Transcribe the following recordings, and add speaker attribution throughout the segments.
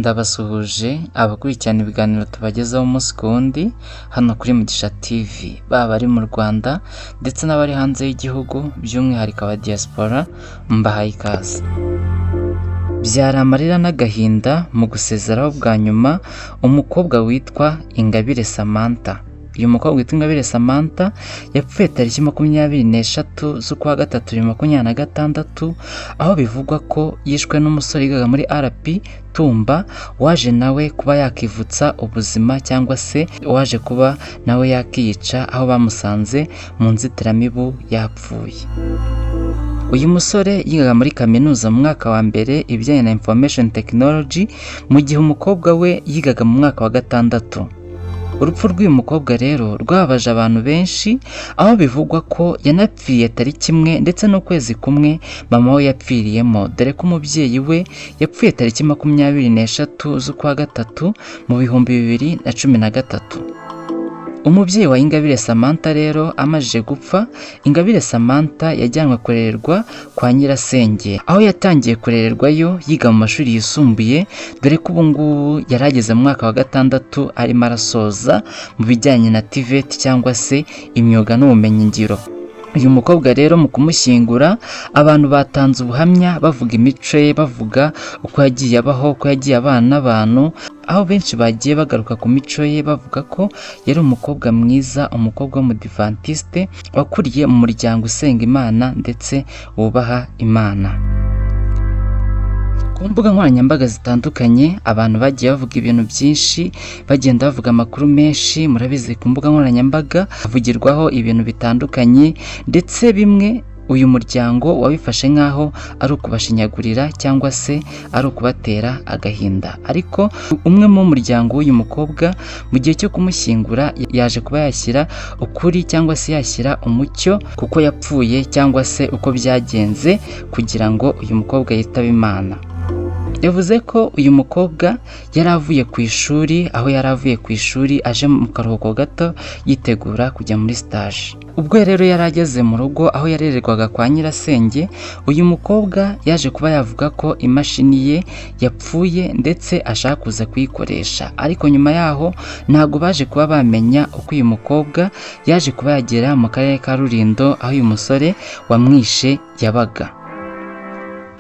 Speaker 1: Ndabasuhuje abakurikirana ibiganiro tubagezaho umunsi ku wundi hano kuri Mugisha TV, baba abari mu Rwanda ndetse n'abari hanze y'igihugu by'umwihariko aba diaspora, mbahaye ikaze. Byari amarira n'agahinda mu gusezeraho bwa nyuma umukobwa witwa Ingabire Samantha. Uyu mukobwa witwa Ingabire Samantha yapfuye tariki 23 z'ukwa 3 2026, aho bivugwa ko yishwe n'umusore wigaga muri RP Tumba, waje nawe kuba yakivutsa ubuzima cyangwa se waje kuba nawe yakiyica, aho bamusanze mu nzitiramibu yapfuye. Uyu musore yigaga muri kaminuza mu mwaka wa mbere ibijyanye na Information Technology, mu gihe umukobwa we yigaga mu mwaka wa gatandatu. Urupfu rw'uyu mukobwa rero rwababaje abantu benshi, aho bivugwa ko yanapfiriye tariki imwe ndetse n'ukwezi kumwe mama we yapfiriyemo, dore ko umubyeyi we yapfuye tariki 23 z'ukwa 3 mu 2013. Umubyeyi wa Ingabire Samantha rero amajije gupfa, Ingabire Samantha yajyanwe kurererwa kwa nyirasenge, aho yatangiye kurererwayo yiga mu mashuri yisumbuye, dore ko ubu ngubu yari ageze mu mwaka wa gatandatu arimo arasoza mu bijyanye na TVET cyangwa se imyuga n'ubumenyingiro. Uyu mukobwa rero mu kumushyingura, abantu batanze ubuhamya bavuga imico ye, bavuga uko yagiye abaho, uko yagiye abana n'abantu, aho benshi bagiye bagaruka ku mico ye bavuga ko yari umukobwa mwiza, umukobwa w'umudivantiste wakuriye mu muryango usenga Imana ndetse wubaha Imana. Ku mbuga nkoranyambaga zitandukanye abantu bagiye bavuga ibintu byinshi, bagenda bavuga amakuru menshi. Murabizi, ku mbuga nkoranyambaga havugirwaho ibintu bitandukanye, ndetse bimwe uyu muryango wabifashe nk'aho ari ukubashinyagurira cyangwa se ari ukubatera agahinda. Ariko umwe mu muryango w'uyu mukobwa mu gihe cyo kumushyingura yaje kuba yashyira ukuri cyangwa se yashyira umucyo kuko yapfuye cyangwa se uko byagenze kugira ngo uyu mukobwa yitabe Imana. Yavuze ko uyu mukobwa yari avuye ku ishuri, aho yari avuye ku ishuri aje mu karuhuko gato yitegura kujya muri stage. Ubwo rero yari ageze mu rugo aho yarererwaga kwa nyirasenge, uyu mukobwa yaje kuba yavuga ko imashini ye yapfuye ndetse ashaka kuza kuyikoresha, ariko nyuma yaho ntabwo baje kuba bamenya uko uyu mukobwa yaje kuba yagera mu karere ka Rulindo aho uyu musore wamwishe yabaga.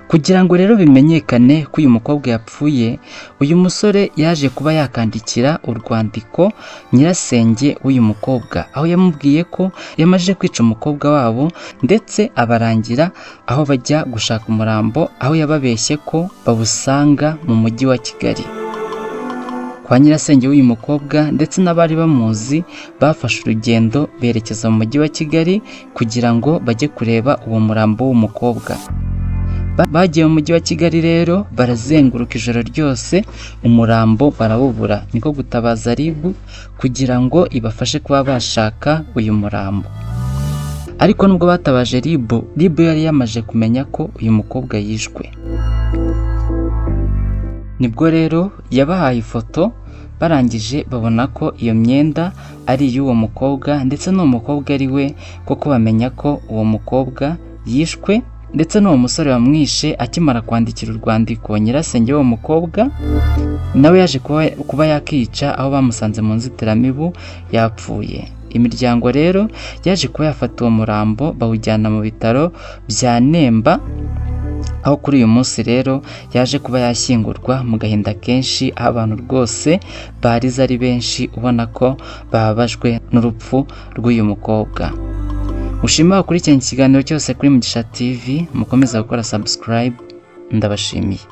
Speaker 1: Kugira ngo rero bimenyekane ko uyu mukobwa yapfuye, uyu musore yaje kuba yakandikira urwandiko nyirasenge w'uyu mukobwa, aho yamubwiye ko yamaze kwica umukobwa wabo, ndetse abarangira aho bajya gushaka umurambo, aho yababeshye ko bawusanga mu mujyi wa Kigali. Kwa nyirasenge w'uyu mukobwa ndetse n'abari bamuzi bafashe urugendo berekeza mu mujyi wa Kigali kugira ngo bajye kureba uwo murambo w'umukobwa. Bagiye mu mujyi wa Kigali rero barazenguruka ijoro ryose, umurambo barawubura, niko gutabaza RIB kugira ngo ibafashe kuba bashaka uyu murambo. Ariko nubwo batabaje RIB, RIB yari yamaze kumenya ko uyu mukobwa yishwe. Nibwo rero yabahaye ifoto, barangije babona ko iyo myenda ari iy'uwo mukobwa ndetse n'uwo mukobwa ari we koko, bamenya ko uwo mukobwa yishwe. Ndetse n'uwo musore wamwishe akimara kwandikira urwandiko nyirasenge w'uwo mukobwa, nawe yaje kuba yakica, aho bamusanze mu nzitiramibu yapfuye. Imiryango rero yaje kuba yafata uwo murambo bawujyana mu bitaro bya Nemba, aho kuri uyu munsi rero yaje kuba yashyingurwa mu gahinda kenshi, aho abantu rwose barize ari benshi, ubona ko bababajwe n'urupfu rw'uyu mukobwa. Mushime wakurikiranye ikiganiro cyose kuri Mugisha TV, mukomeza gukora subscribe, ndabashimiye.